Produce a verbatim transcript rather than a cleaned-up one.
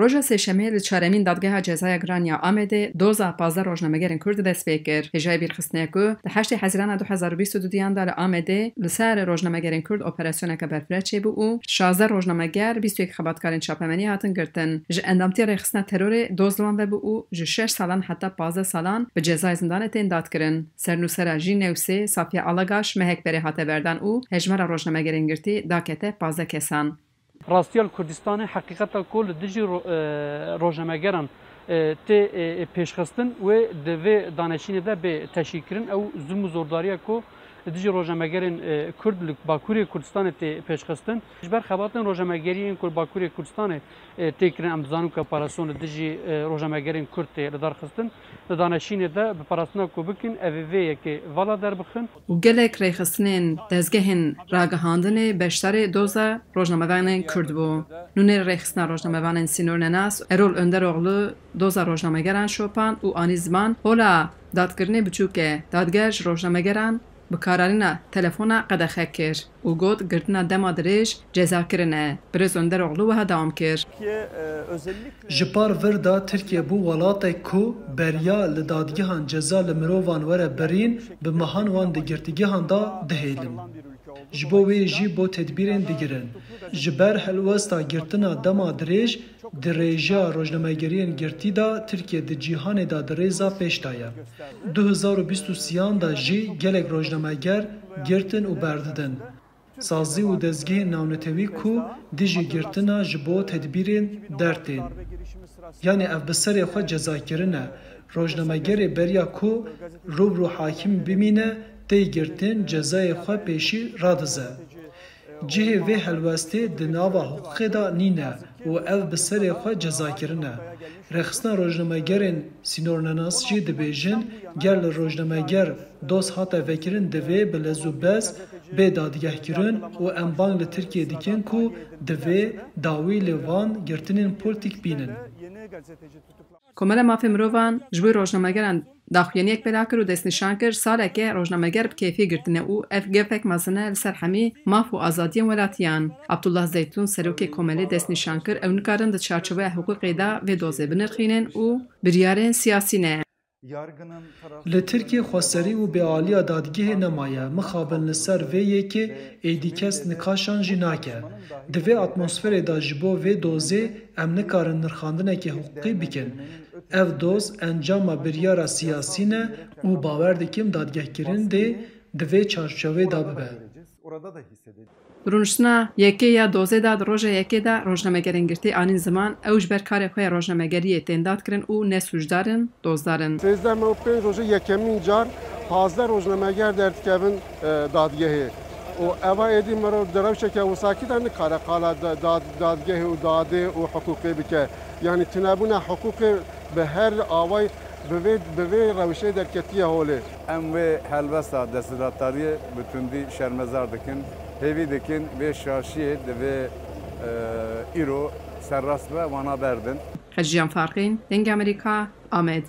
Roja Sêşemê li çaremîn Dadgeha Cezaya Giran ya Amedê doza pazdeh rojnamegerên Kurd dest pê kir. Hêjayî bîrxistinê ye ku di heştê Hezîrana du hezar û bîst û duyan de li Amedê li ser rojnamegerên Kurd operasyoneke berfireh çêbû û şazdeh rojnameger, bîst û yek xebatkarên çapemenî hatin girtin. Ji endamtiya rêxistina terorê doz li wan vebû û ji şeş salan heta pazdeh salan bi cezayê zindanê tên dadkirin. Sernûsera Jînewsê Safiye Alagaş mehek berê hate berdan û hejmara rojnamegerên girtî dakete pazdeh kesan. Rastiya li Kurdistanê heqîqeta ku li dijî ro-, e, rojnamegeran, e, tê, e, e, pêşxistin wê di vê daneşînê de bê teşhîrkirin. Ew zulm û zordariya ku li dijî rojnamegerên, e, Kurd li Bakurê Kurdistanê tê pêşxistin. Ji ber xebatên rojnamegeriyên ku li Bakurê Kurdistanê, e, tê kirin, em dizanin ku operasyon li dijî, e, rojnamegerên Kurd tê lidarxistin. Di daneşînê de bi parastina ku bikin, ev ê vê yekê vala derbixin. Û gelek rêxistinên dezgehên ragihandinê beşdarê doza rojnamevanên Kurd bû. Nûnerê rêxistina rojnamevanên sînornenas Erol Önderoğlu doza rojnamegeran şopand û anî ziman, hola dadkirinê biçûk e. Dadger ji rojnamegeran bi karalîna telefona qedexe kir û got, girtina dema dirêj cezakirin e. Birêz Önderoğlu wiha dewam kir. Ji par vir de Tirkiye bû welatek ku beriya li dadgehan ceza li mirovan were birîn, bi mehan wan di girtîgehan de dihêlin. Ji bo wê jî bo tedbîrên digirin. Ji ber helwesta girtina dema dirêj, di rêjeya rojnamegeriyên girtî de Tirkiye di cîhanê de di rêza pêş de ye. Du hezar û bîst û sêyan de jî gelek rojnameger girtin û berdidin. Sazî û dezgehên navnetewî ku dijî girtina ji bo tedbîrên dertên. Yanî ev bi serê xwe cezakirin e. Rojnamegerê beriya ku rû bi rû hakim bimîne, tê girtin, cezayê xwe pêşî radize. Cihê vê helwestê di nava hiqûqê de nîne û ev bi serê xwe cezakirin e. Rêxistina rojnamegerên sînornenas jî dibêjin, ger li rojnameger doz hate vekirin, divê bi lez û bez bê dadgehkirin û em bang li Tirkiyê dikin ku divê dawî li van girtinên polîtîk bînin. Komela Mafê Mirovan ji bo rojnamegeran daxuyaniyek pêda kir û destnîşan kir, saleke rojnameger bi kêfî girtine û ev gefek mezin e li ser hemî maf û azadiyên welatiyan. Abdullah Zeytun, serokê Komelê, destnîşan kir, ew nikarin di çarçoveya hiqûqê de vê dozê binirxînin û biryarên siyasî ne. Li Tirkiyê xweserî û bêaliya dadgehê nemaye. Mixabin li ser vê yekê êdî kes nikaşan jî nake. Di vê atmosferê de ji bo vê dozê em nikarin nirxandinekê hiqûqî bikin. Ev doz encama biryara siyasî ne û bawer dikim dadgehkirin dê di vê çarçovê de bibe. Rûniştina yekê ya dozê de di roja yekê de rojnamegerên girtî anîn ziman, ew ji ber karê xwe ya rojnamegeriyê tên dadkirin û ne sûcdar in, dozdar in. Sêzdeh meh û pênc rojê yekemîn car pazdeh rojnameger derdikevin, e, dadgehê. Û eva êdî mirov di rewşeke wisakî de nikare qala da-, da-, dadgehê û dadê û hiqûqê bike. Yanî tunebûna hiqûqê bi her awayî bi vê, bi vê rewşê derketiye holê. Em wê helwesta desthilatdariyê bi tundî şermezar dikin. Hêvî dikin vê şaşiyê divê, e, îro serrast be, wana berdin. Xeciyan Farqîn, Dengê Amerîka, Amed.